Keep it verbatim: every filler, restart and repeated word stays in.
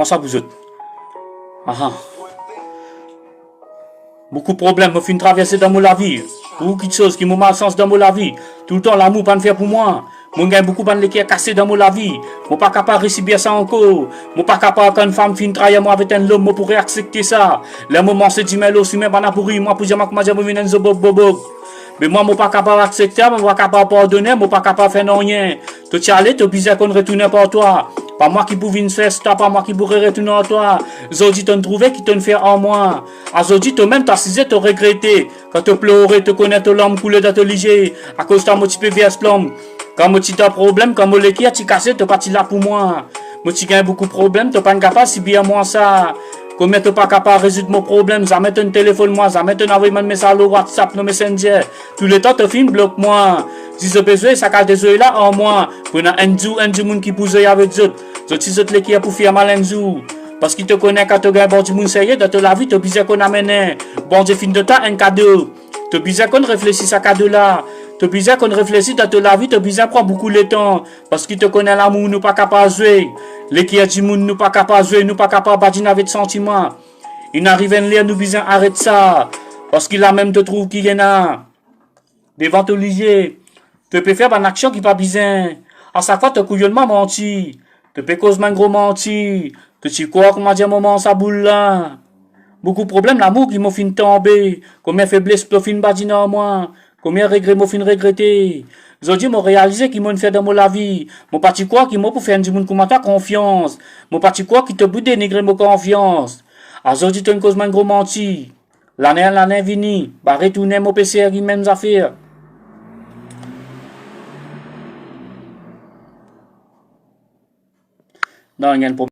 Sa pou zot. Aha. Boukou problem mo finn traverse dan mo lavi. Boukou kiksoz ki mo malsans dan mo lavi. Toultan lamour pa'nn fer pou mwa. Mo gagn boukou bann leker kase dan mo lavi. Mo pa kapav resibir sa ankor. Mo pa kapav, kan enn fam finn trair mwa avek enn lom, mo pou reaksepte sa. Ler mo manse dime lor sime, bann apouri, mwa pou dir mwa kouma dir mo vinn enn zobob bobob. Me mwa, mo pa kapav aksepte, mo pa kapav pardone, mo pa kapav fer nanye. To ti ale, to bizin konn retourne par twa. Pa mwa ki pou vinn fer sa, pa mwa ki pou re-retourn ar twa. Zordi to'nn trouve ki to'nn fer ar mwa. Azordi tomem to asize, to regrete. Kan to plore, to kone to larm koule dan to lizie. Akoz twa mo ti pe vers larm. Kan mo ti dan problem, kan mo leker ti kase, to pa ti la pou mwa. Mo ti gagn boukou problem, to pa'nn kapav sibir mwa sa. Kouma to pa kapav rezoud mo problem, zame to'nn telefonn mwa, zame to'nn avoy bann mesaz lor WhatsApp, lor Messenger. Touletan to finn blok mwa. Si zot pe zwe sa kal de zwe la ar mwa, pou ena enn zour enn dimoun ki pou zwe avek zot. Zot si zot leker pou fer mal enn zour. Parski to kone kan to gagn bon dimoun serye dan to lavi, to bizin konn amenn. Bondie finn donn twa enn kado. To bizin konn reflesi sa kado la. To bizin konn reflesi dan to lavi, to bizin pran boukou letan. Parski to kone lamour nou pa kapav zwe. Leker dimoun nou pa kapav zwe, nou pa kapav badinn avek santiman. Inn ariv enn ler nou bizin aret sa. Parski lamem to trouv ki ena devan to lizie. To pe fer bann aksion ki pa bizin. Asak fwa to kouyonn mwa manti. To pe koz bann gro manti. To ti krwar kouma dir mo manz sa boul la. Boukou problem lamour ki mo finn tonbe. Komie febles to finn badinn ar mwa. Komie regre mo finn regrete. Zordi mo realize ki mo'nn fer dan mo lavi. Mo pa ti krwar ki mo pou fer enn dimoun kouma twa konfians. Mo pa ti krwar ki to pou denigre mo konfians. Azordi to'nn koz bann gro manti. Lane, lane vini, ba retourne mo pe servi mem zafer. Non, ena enn